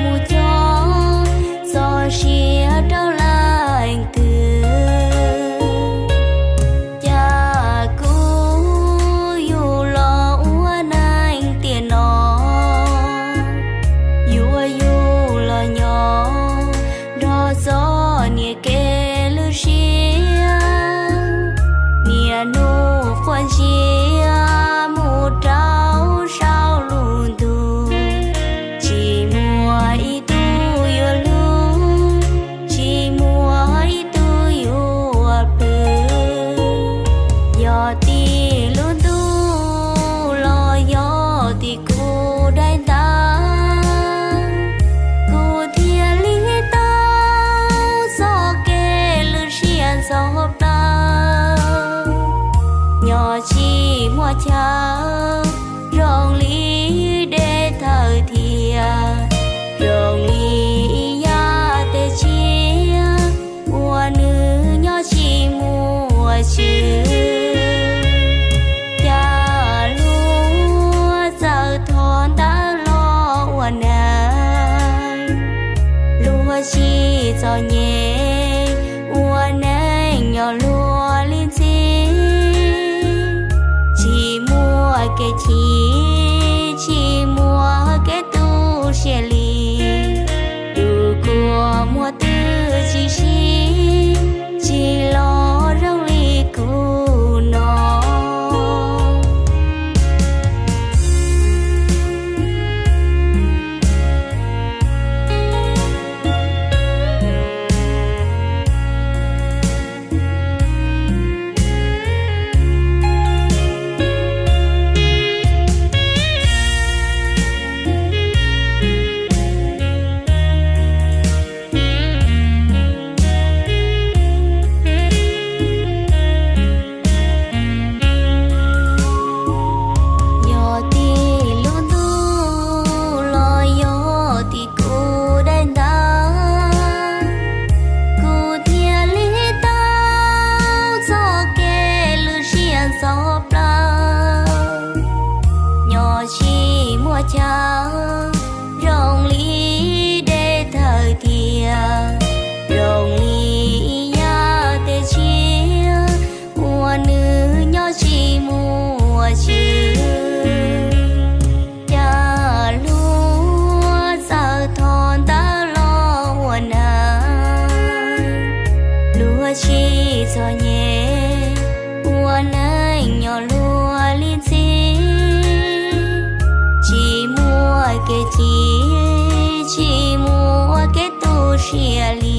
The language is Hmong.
mus cog txoj sia rau leej twg. Cas kuv yug los ua neeg tiam no, yuav yug los nyob nrog txoj niam kev lwj siab. Niaj hnub quaj ntsia mus rau saum lub ntuj, tsis muaj ib tug yuav hlub, tsis muaj ib tug yuav pw. Yog tim lub ntuj los yog tim kuv daim ntawv, kuv thiaj li tau txoj kev lwj siab ntxhov plaws. Nyob tsis muaj chaw, zoo li dej thawj thiab, zoo li ib yam tej tsiaj uas nws nyob tsis muaj tswv. Cas luag txawj thov ntawv los ua neeg, luag tsis txom nyem ua neej nyob luag li ntxhi. Tsis muaj kev chim, tsis muaj kev tu siab li, tus kua muag twb tsis sib, tsis los zoo li kuv no. Yog tim lub ntuj los yog tim kuv daim ntawv, kuv thiaj li tau txoj kev lwj siab ntxhov plaws. Nyob tsis muaj chaw, zoo li dej thawj thiab, zoo li ib yam tej tsiaj uas nws nyob tsis muaj tswv. Cas luag txawj thov ntawv los ua neeg, luag tsis txom nyem ua neej nyob luag li ntxhi. Tsis muaj kev chim, tsis muaj kev tu siab li,